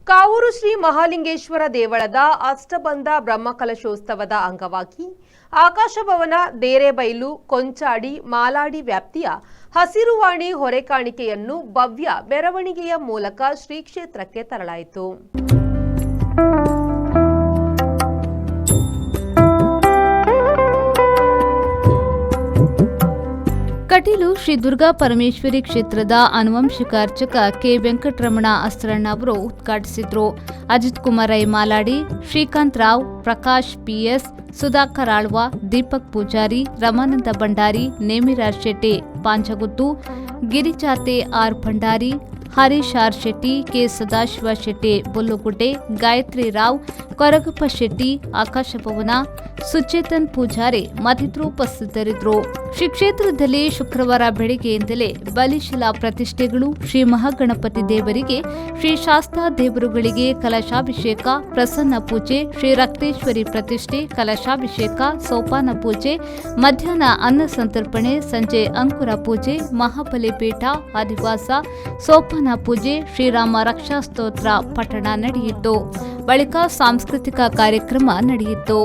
ಕಾವೂರು ಶ್ರೀ ಮಹಾಲಿಂಗೇಶ್ವರ ದೇವಳದ ಅಷ್ಟಬಂಧ ಬ್ರಹ್ಮಕಲಶೋತ್ಸವದ ಅಂಗವಾಗಿ ಆಕಾಶಭವನ, ದೇರೆಬೈಲು, ಕೊಂಚಾಡಿ, ಮಾಲಾಡಿ ವ್ಯಾಪ್ತಿಯ ಹಸಿರುವಾಣಿ ಹೊರೆಕಾಣಿಕೆಯನ್ನು ಭವ್ಯ ಮೆರವಣಿಗೆಯ ಮೂಲಕ ಶ್ರೀ ಕ್ಷೇತ್ರಕ್ಕೆ ತರಲಾಯಿತು. ಕಟೀಲು ಶ್ರೀ ದುರ್ಗಾ ಪರಮೇಶ್ವರಿ ಕ್ಷೇತ್ರದ ಆನುವಂಶಿಕ ಅರ್ಚಕ ಕೆ ವೆಂಕಟರಮಣ ಅಸ್ರಣ್ಣ ಅವರು ಉದ್ಘಾಟಿಸಿದರು. Ajit Kumar I Maladi, Srikanth Rao, Prakash PS, Sudhakar Alva, Deepak Poojary, Ramananda Bhandari, Nemiraj Shetty Panjaguttu, ಗಿರಿಜಾತೆ R Bhandari, Harish R Shetty, K Sadashiva Shetty Bollugudde, Gayatri Rao, Koragappa Shetty, Akasha Bhavan, Suchetan Poojary ಮತ್ತಿತರರು ಉಪಸ್ಥಿತರಿದ್ದರು. ಶ್ರೀ ಕ್ಷೇತ್ರದಲ್ಲಿ ಶುಕ್ರವಾರ ಬೆಳಗ್ಗೆಯಿಂದಲೇ ಬಲಿಶಿಲಾ ಪ್ರತಿಷ್ಠೆಗಳು, ಶ್ರೀ ಮಹಾಗಣಪತಿ ದೇವರಿಗೆ, ಶ್ರೀ ಶಾಸ್ತಾ ದೇವರುಗಳಿಗೆ ಕಲಶಾಭಿಷೇಕ, ಪ್ರಸನ್ನ ಪೂಜೆ, ಶ್ರೀ ರಕ್ತೇಶ್ವರಿ ಪ್ರತಿಷ್ಠೆ, ಕಲಶಾಭಿಷೇಕ, ಸೋಪಾನ ಪೂಜೆ, ಮಧ್ಯಾಹ್ನ ಅನ್ನ ಸಂತರ್ಪಣೆ, ಸಂಜೆ ಅಂಕುರ ಪೂಜೆ, ಮಹಾಬಲಿಪೀಠ ಅಧಿವಾಸ, ಸೋಪಾನ ಪೂಜೆ, ಶ್ರೀರಾಮ ರಕ್ಷಾ ಸ್ತೋತ್ರ ಪಠಣ ನಡೆಯಿತು. ಬಳಿಕ ಸಾಂಸ್ಕೃತಿಕ ಕಾರ್ಯಕ್ರಮ ನಡೆಯಿತು.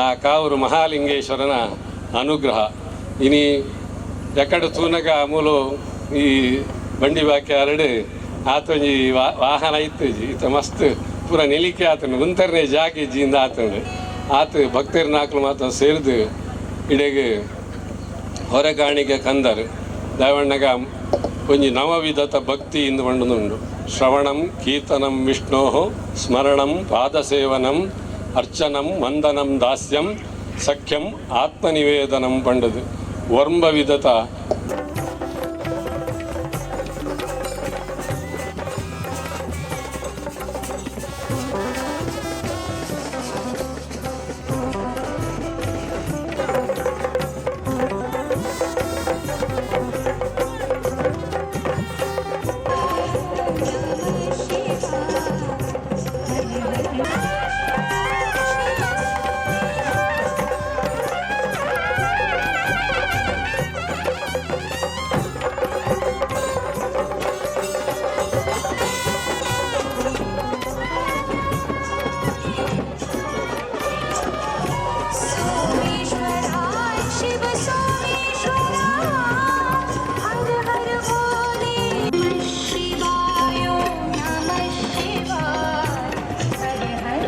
ಆ ಕಾವೂರು ಮಹಾಲಿಂಗೇಶ್ವರನ ಅನುಗ್ರಹ. ಇನಿ ಎಕಡೆ ತೂನಗ ಮೂಲು ಈ ಬಂಡಿ ಬಾಕಿ ಅರಡು ಆತೊಂಜಿ ವಾಹನ ಇತ್ತು, ಇತ್ತ ಮಸ್ತ್ ಪೂರ ನಿಲಿಕೆ ಆತನು, ಉಂತರ್ನೆ ಜಾಗೆ ಇಜ್ಜಿಂದ ಆತನು. ಆತ ಭಕ್ತರು ಮಾತ್ರ ಸೇರಿದು ಇಡೆಗೆ ಹೊರಕಾಣಿಕೆ ಕಂದರು. ದಾವಣ್ಣಗ ಒಂಜಿ ನವವಿಧತ ಭಕ್ತಿ ಇಂದು ಪಂಡೊಂದುಂಡು. ಶ್ರವಣಂ ಕೀರ್ತನಂ ವಿಷ್ಣೋ ಸ್ಮರಣಂ ಪಾದಸೇವನಂ ಅರ್ಚನಂ ವಂದನಂ ದಾಸ್ಯಂ ಸಖ್ಯಂ ಆತ್ಮನಿವೇದನಂ ಪಂಡದು ಒರ್ಂಬ ವಿಧತ. सोमेश्वराय शिव सोमेश्वराय, हर हर भोले शिवाय, नमः शिवाय, हर हर.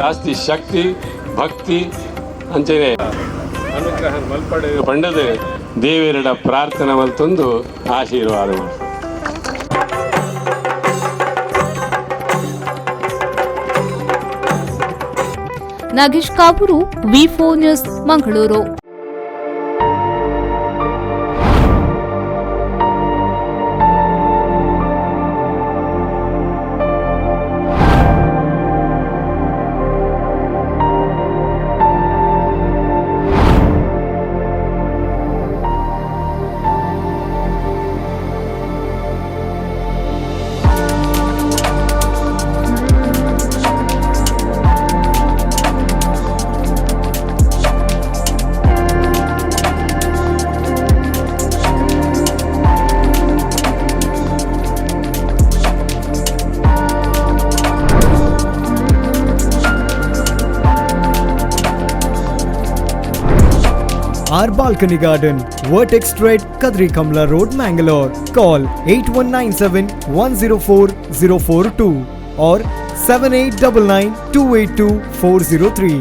ಜಾಸ್ತಿ ಶಕ್ತಿ, ಭಕ್ತಿ ಅಂಚನೆ ಅನುಗ್ರಹ ಮಲ್ಪಡೆ ಪಂಡದು ದೇವರಡ ಪ್ರಾರ್ಥನೆ ಮಲ್ತೊಂದು ಆಶೀರ್ವಾದ ಮಲ್ಪಡು. ನಾಗೇಶ್ ಕಾವೂರು, ವಿ4 news, Mangaluru. Our Balcony Garden, Vertex Trade, Kadri Kamla Road, Mangalore. Call 8197 104 042 or 7899 282 403.